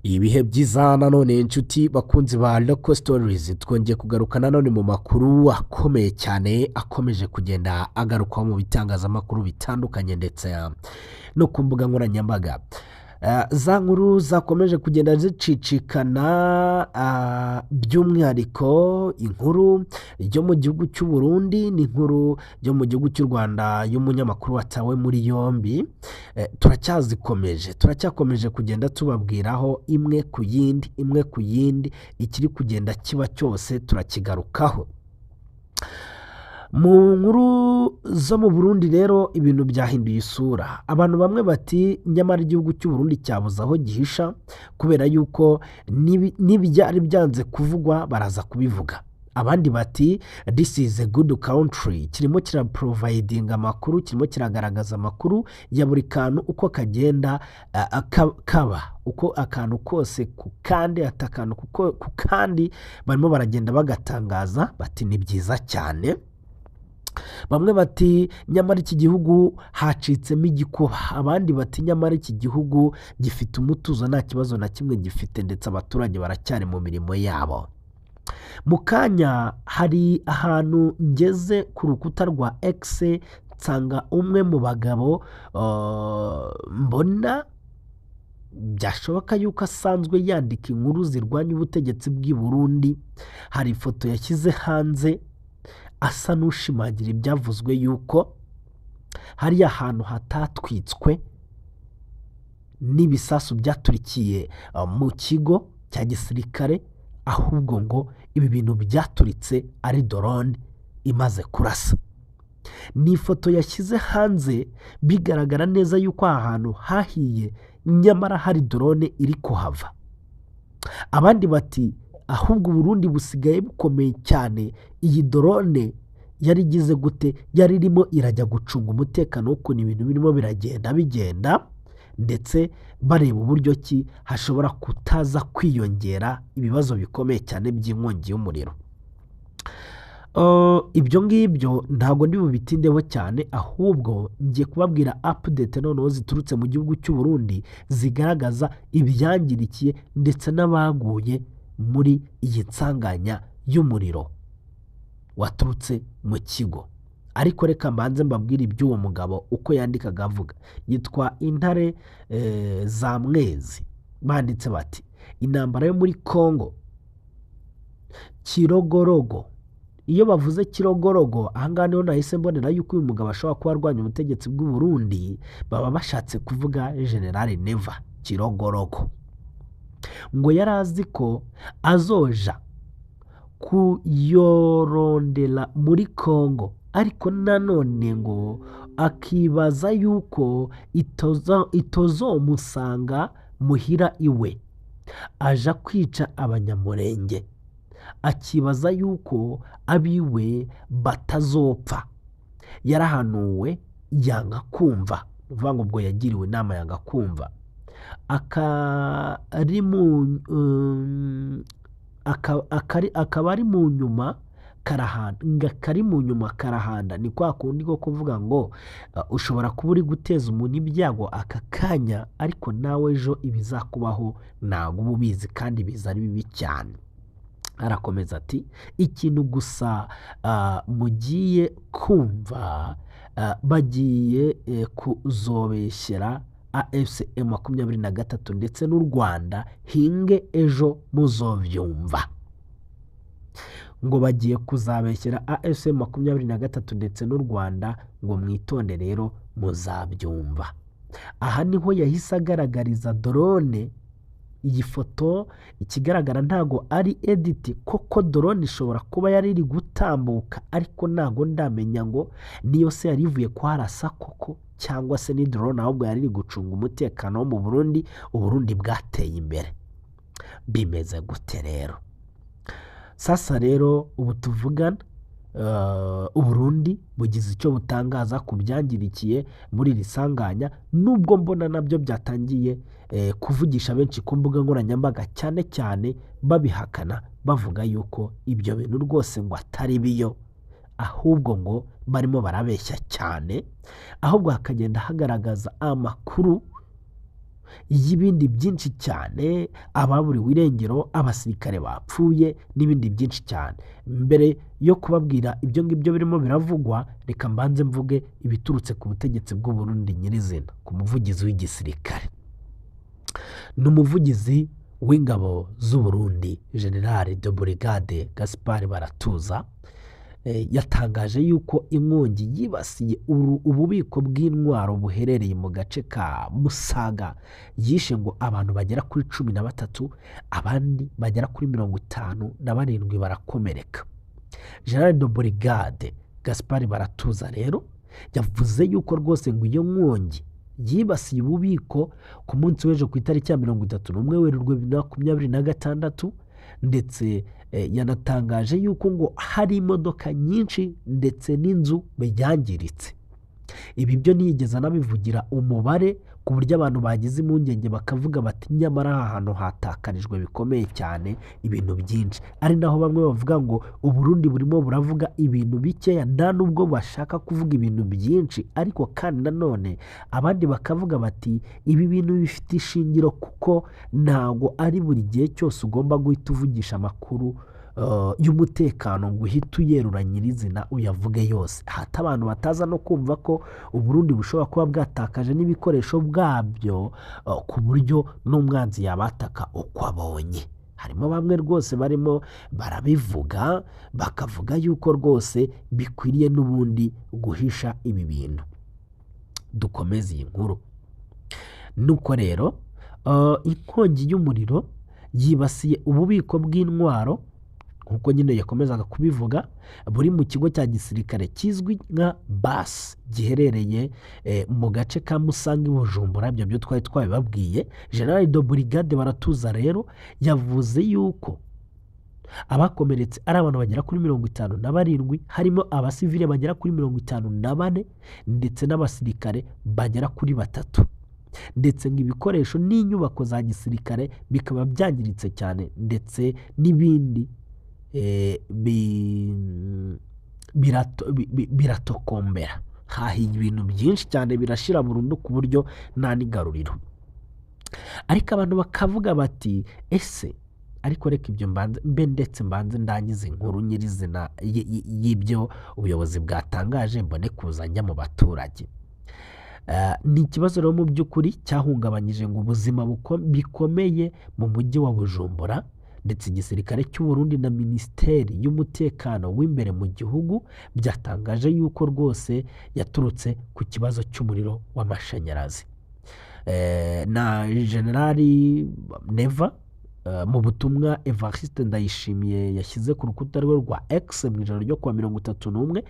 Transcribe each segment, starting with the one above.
Ibihe byiza nanone, inshuti bakunzi ba Local Stories. Twongeye kugaruka nanone mu makuru akomeye cyane akomeje kugenda agarukwaho mu bitangazamakuru bitandukanye ndetse no ku mbuga nkoranyambaga. Za nkuru zakomeje kugenda zicicikana, by'umwihariko inkuru yo mu gihugu cy'u Burundi n'inkuru yo mu gihugu cy'u Rwanda y'umunyamakuru watawe muri yombi. Turacyazikomeje, turacyakomeje kugenda tubabwiraho imwe ku yindi, imwe ku yindi. Ikiri kugenda kiba cyose turakigarukaho. Mu nkuru zo mu Burundi rero, ibintu byahinduye isura. Abantu bamwe bati: "Nyamara igihugu cy'u Burundi cyabuze aho gihisha, kubera yuko n'ibyari byanze kuvugwa baraza kubivuga." Abandi bati: "This is a good country, kirimo kiraprovidinga amakuru, kirimo kiragaragaza amakuru ya buri kantu uko kagenda kaba, uko akantu kose ku kandi, ati akantu ku kandi barimo baragenda bagatangaza." Bati: "Ni byiza cyane." Bamwe bati: "Nyamara iki gihugu hacitsemo igikuba." Abandi bati: "Nyamara iki gihugu gifite umutuzo, nta kibazo na kimwe gifite, ndetse abaturage baracyari mu mirimo yabo." Mu kanya hari ahantu ngeze ku rukuta rwa X, nsanga umwe mu bagabo mbona byashoboka yuko asanzwe yandika inkuru zirwanya ubutegetsi bw'i Burundi, hari ifoto yashyize hanze asa n'ushimangira ibyavuzwe yuko hariya hantu hatatwitswe n'ibisasu byaturikiye mu kigo cya gisirikare, ahubwo ngo ibi bintu byaturitse ari drone imaze kurasa. Ni ifoto yashyize hanze bigaragara neza yuko aha hantu hahiye, nyamara hari drone iri kuhava. Abandi bati: "Ahubwo Uburundi busigaye bukomeye cyane. Iyi drone yari igize gute? Yari irimo irajya gucunga umutekano w'ukuntu ibintu birimo biragenda bigenda, ndetse bareba uburyo ki hashobora kutaza kwiyongera ibibazo bikomeye cyane by'inkongi y'umuriro." Ibyo ngibyo ntabwo ndi bubitindeho cyane, ahubwo ngiye kubabwira update noneho ziturutse mu gihugu cy'u Burundi zigaragaza ibyangirikiye ndetse n'abaguye muri iyi nsanganya y'umuriro waturutse mu kigo. Ariko reka mbanze mbabwire iby'uwo mugabo uko yandikaga avuga. Yitwa Intare za Mwezi. Banditse bati: "Intambara yo muri Congo, Kirogorogo." Iyo bavuze Kirogorogo, ahangaha niho nahise mbonera yuko uyu mugabo ashobora kuba arwanya ubutegetsi bw'u Burundi. Baba bashatse kuvuga General Neva. Kirogorogo ngo yari azi ko azoja kuyorondera muri Congo, ariko nanone ngo akibaza yuko itozomusanga muhira iwe, aja kwica Abanyamurenge, akibaza yuko abiwe batazopfa. Yarahanuwe yanga kumva. Ni ukuvuga ngo ubwo yagiriwe inama yanga kumva. Akaba ari mu nyuma karahanda, ngo akari mu nyuma karahanda. Ni kwa kundi ko kuvuga ngo ushobora kuba uri guteza umuntu ibyago aka kanya, ariko nawe ejo ibizakubaho ntabwo uba ubizi, kandi biza ari bibi cyane. Arakomeza ati: "Ikintu gusa mugiye kumva, bagiye kuzobeshyera AFC M23 ndetse n'u Rwanda, hinge ejo muzovyumva." Ngo bagiye kuzabeshyera AFC 23 ndetse n'u Rwanda, ngo mwitonde rero muzabyumva. Aha niho yahise agaragariza drone. Iyi foto ikigaragara ntago ari edit koko, drone ishobora kuba yari iri gutambuka, ariko ntago ndamenya ngo niyo se yari ivuye kuharasa koko cyangwa se ni drone ahubwo yari iri gucunga umutekano wo mu Burundi. Uburundi bwateye imbere, bimeze gute rero? Sasa rero ubu tuvugana, Uburundi bugize icyo butangaza ku byangirikiye muri iri sanganya, nubwo mbona nabyo byatangiye kuvugisha benshi ku mbuga nkoranyambaga, cyane cyane babihakana, bavuga yuko ibyo bintu rwose ngo atari biyo, ahubwo ngo barimo barabeshya cyane, ahubwo hakagenda hagaragaza amakuru. y'ibindi byinshi cyane, ababuriwe irengero, abasirikare bapfuye n'ibindi byinshi cyane. Mbere yo kubabwira ibyo ngibyo birimo biravugwa, reka mbanze mvuge ibiturutse ku butegetsi bw'u Burundi nyirizina, ku muvugizi w'igisirikare. Ni umuvugizi w'ingabo z'u Burundi, General de Brigade Gaspard Baratuza, yatangaje yuko inkongi yibasiye ububiko bw'intwaro buherereye mu gace ka Musaga yishe ngo abantu bagera kuri 13, abandi bagera kuri 57 barakomereka. General de Brigade Gaspard Baratuza rero yavuze yuko rwose ngo iyo nkongi yibasiye ububiko ku munsi w'ejo ku itariki ya 31 Werurwe 2026, ndetse yanatangaje yuko ngo hari imodoka nyinshi ndetse n'inzu byangiritse. Ibi byo ntiyigeze anabivugira umubare, ku buryo abantu bagize impungenge bakavuga bati nyamara aha hantu hatakarijwe bikomeye cyane ibintu byinshi. Ari naho bamwe bavuga ngo Uburundi burimo buravuga ibintu bikeya, nta nubwo bashaka kuvuga ibintu byinshi, ariko kandi nanone abandi bakavuga bati ibi bintu bifite ishingiro, kuko ntabwo ari buri gihe cyose ugomba guhita uvugisha amakuru y'umutekano ngo uhite uyerura nyirizina uyavuge yose, hato abantu bataza no kumva ko Uburundi bushobora kuba bwatakaje n'ibikoresho bwabyo, ku buryo n'umwanzi yabataka uko abonye. Harimo bamwe rwose barimo barabivuga bakavuga yuko rwose bikwiriye n'ubundi guhisha ibi bintu. Dukomeze iyi nkuru. Nuko rero inkongi y'umuriro yibasiye ububiko bw'intwaro, nk'uko nyine yakomezaga kubivuga, buri mu kigo cya gisirikare kizwi nka basi giherereye mu gace ka Musange i Bujumbura. Ibyo byo twari twabibabwiye. General de Brigade Baratuza rero yavuze yuko abakomeretse ari abantu bagera kuri 57, harimo abasivile bagera kuri 54 ndetse n'abasirikare bagera kuri 3, ndetse ngo ibikoresho n'inyubako za gisirikare bikaba byangiritse cyane, ndetse n'ibindi biratokombera. Hahiye ibintu byinshi cyane birashira burundu ku buryo nta n'igaruriro. Ariko abantu bakavuga bati ese, ariko reka ibyo mbanze mbe ndetse mbanze ndangize inkuru nyirizina y'ibyo ubuyobozi bwatangaje, mbone kuza njya mu baturage. Ni ikibazo rero mu by'ukuri cyahungabanyije ngo ubuzima bikomeye mu mujyi wa Bujumbura, ndetse igisirikare cy'u Burundi na Minisiteri y'Umutekano w'imbere mu gihugu byatangaje yuko rwose yaturutse ku kibazo cy'umuriro w'amashanyarazi. Na General Neva, mu butumwa Evariste Ndayishimiye yashyize ku rukuta rwe rwa X mu ijoro ryo kuwa 31,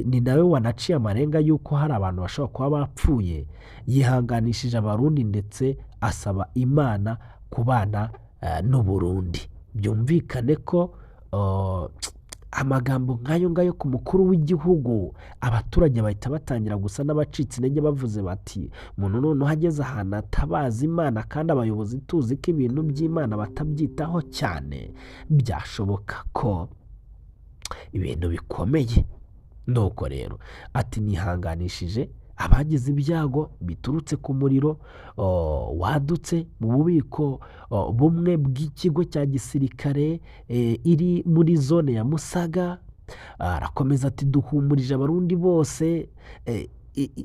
ni nawe wanaciye amarenga y'uko hari abantu bashobora kuba bapfuye, yihanganishije Abarundi ndetse asaba Imana kubana n'Uburundi. Byumvikane ko amagambo nk'ayo ngayo ku mukuru w'igihugu, abaturage bahita batangira gusa n'abacitse intege, bavuze bati umuntu noneho ageze ahantu atabaza Imana, kandi abayobozi tuzi ko ibintu by'Imana batabyitaho cyane, byashoboka ko ibintu bikomeye. Nuko rero ati nihanganishije abagize ibyago biturutse ku muriro wadutse mu bubiko bumwe bw'ikigo cya gisirikare iri muri zone ya Musaga. Arakomeza ati duhumurije Abarundi bose,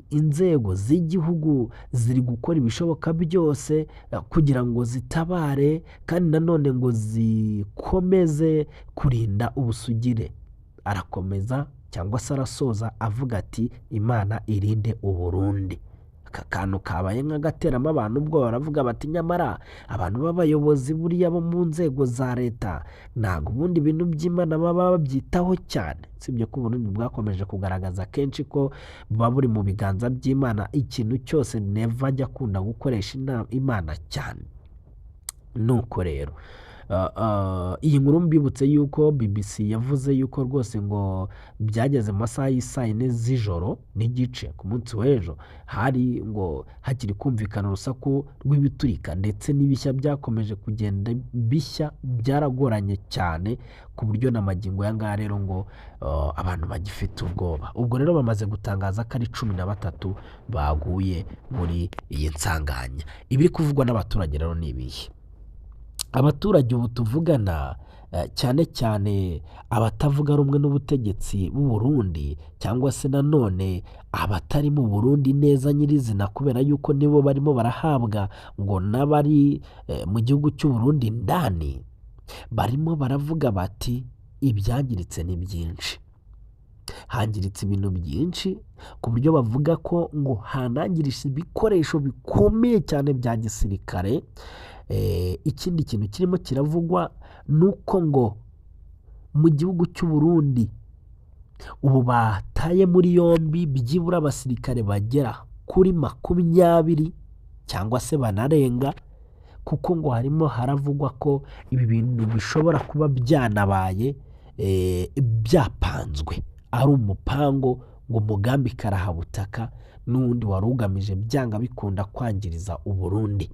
inzego z'igihugu ziri gukora ibishoboka byose kugira ngo zitabare, kandi nanone ngo zikomeze kurinda ubusugire. Arakomeza cyangwa se arasoza avuga ati Imana irinde Uburundi. Aka kantu kabaye nk'agateramo abantu ubwoba, baravuga bati nyamara abantu b'abayobozi buriya bo mu nzego za leta ntabwo ubundi ibintu by'Imana baba babyitaho cyane. Usibye ko Uburundi bwakomeje kugaragaza kenshi ko buba buri mu biganza by'Imana, ikintu cyose Neva ajya akunda gukoresha Imana cyane. Nuko rero Iyi nkuru mbibutse yuko BBC yavuze yuko rwose ngo byageze mu masaha y'isaa yine z'ijoro n'igice ku munsi w'ejo, hari ngo hakiri kumvikana urusaku rw'ibiturika ndetse n'ibishya byakomeje kugenda bishya, byaragoranye cyane ku buryo na magingo aya ngaya rero ngo abantu bagifite ubwoba. Ubwo rero bamaze gutangaza ko ari 13 baguye muri iyi nsanganya. Ibiri kuvugwa n'abaturage rero ni ibihe? Abaturage ubu tuvugana, cyane cyane abatavuga rumwe n'ubutegetsi b'u Burundi, cyangwa se nanone abatari mu Burundi neza nyirizina, kubera yuko nibo barimo barahabwa ngo n'abari mu gihugu cy'u Burundi ndani, barimo baravuga bati ibyangiritse ni byinshi, hangiritse ibintu byinshi, ku buryo bavuga ko ngo hanangiritse ibikoresho bikomeye cyane bya gisirikare. Ikindi kintu kirimo kiravugwa ni uko ngo mu gihugu cy'u Burundi ubu bataye muri yombi byibura abasirikare bagera kuri 20 cyangwa se banarenga, kuko ngo harimo haravugwa ko ibi bintu bishobora kuba byanabaye byapanzwe, ari umupango ngo umugambi karahabutaka n'uwundi wari ugamije byanga bikunda kwangiriza u Burundi.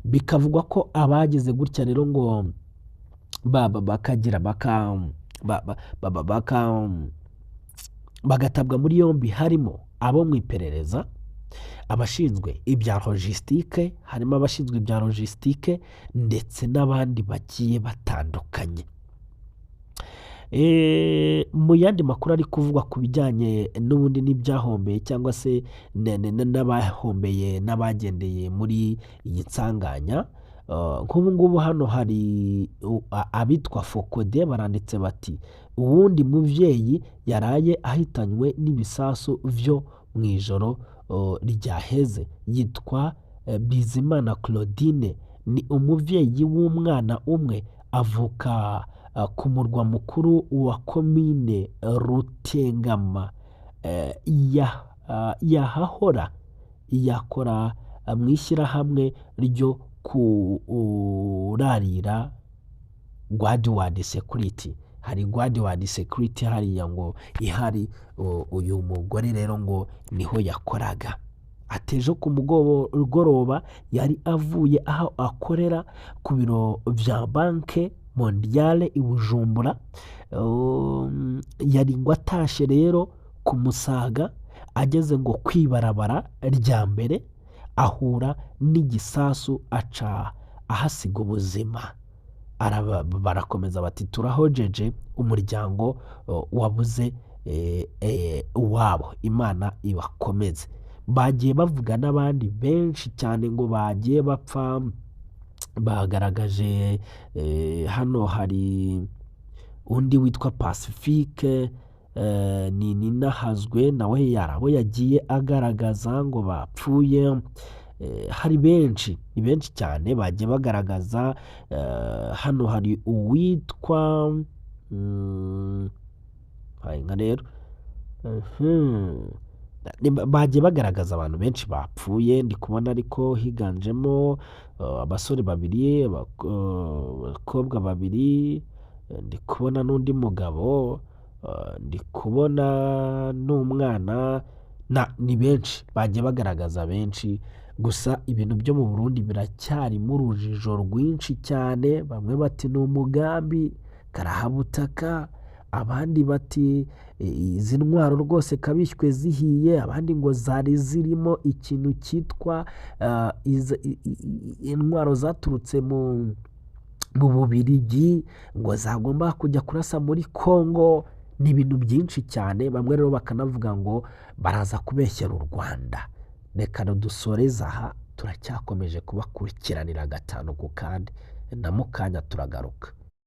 Bikavugwa ko abagize gutya rero ngo bakagira bagatabwa muri yombi, harimo abo mu iperereza, abashinzwe ibya logistique, harimo abashinzwe ibya logistique ndetse n'abandi bagiye batandukanye. Mu yandi makuru ari kuvugwa ku bijyanye n'ubundi n'ibyahombeye cyangwa se n'abahombeye n'abagendeye muri iyi nsanganya, nk'ubu ngubu hano hari abitwa Fokode baranditse bati uwundi muvyeyi yaraye ahitanywe n'ibisasu vyo mu ijoro ryaheze, yitwa Bizimana Claudine, ni umuvyeyi w'umwana umwe, avuka ku murwa mukuru wa komine Rutengama, yahahora yakora mu ishyirahamwe ryo kurarira Guardward Security. Hari Guardward Security hariya ngo ihari, uyu mugore rero ngo niho yakoraga. Atejo ku mugoroba yari avuye aho akorera ku biro vya Banque Mondiale i Bujumbura, yari ngo atashe rero ku Musaga, ageze ngo kwibarabara rya mbere ahura n'igisasu aca ahasiga ubuzima. Barakomeza bati turahojeje umuryango wabuze uwabo, Imana ibakomeze. Bagiye bavuga n'abandi benshi cyane ngo bagiye bapfa, bagaragaje hano hari undi witwa Pacifique ni Ninahazwe, nawe yari abo yagiye agaragaza ngo bapfuye. Hari benshi, ni benshi cyane bagiye bagaragaza. Hano hari uwitwa nka rero bagiye bagaragaza abantu benshi bapfuye, ndi kubona ariko higanjemo abasore babiri, abakobwa babiri, ndi kubona n'undi mugabo, ndi kubona n'umwana, ni benshi bagiye bagaragaza benshi. Gusa ibintu byo mu Burundi biracyarimo urujijo rwinshi cyane, bamwe bati ni umugambi karahabutaka, abandi bati izi ntwaro rwose kabishywe zihiye, abandi ngo zari zirimo ikintu cyitwa intwaro zaturutse mu Bubiligi ngo zagomba kujya kurasa muri Kongo. Ni ibintu byinshi cyane, bamwe rero bakanavuga ngo baraza kubeshyera u Rwanda. Reka dusoreze aha, turacyakomeje kubakurikiranira gatanu ku kandi, na mukanya turagaruka.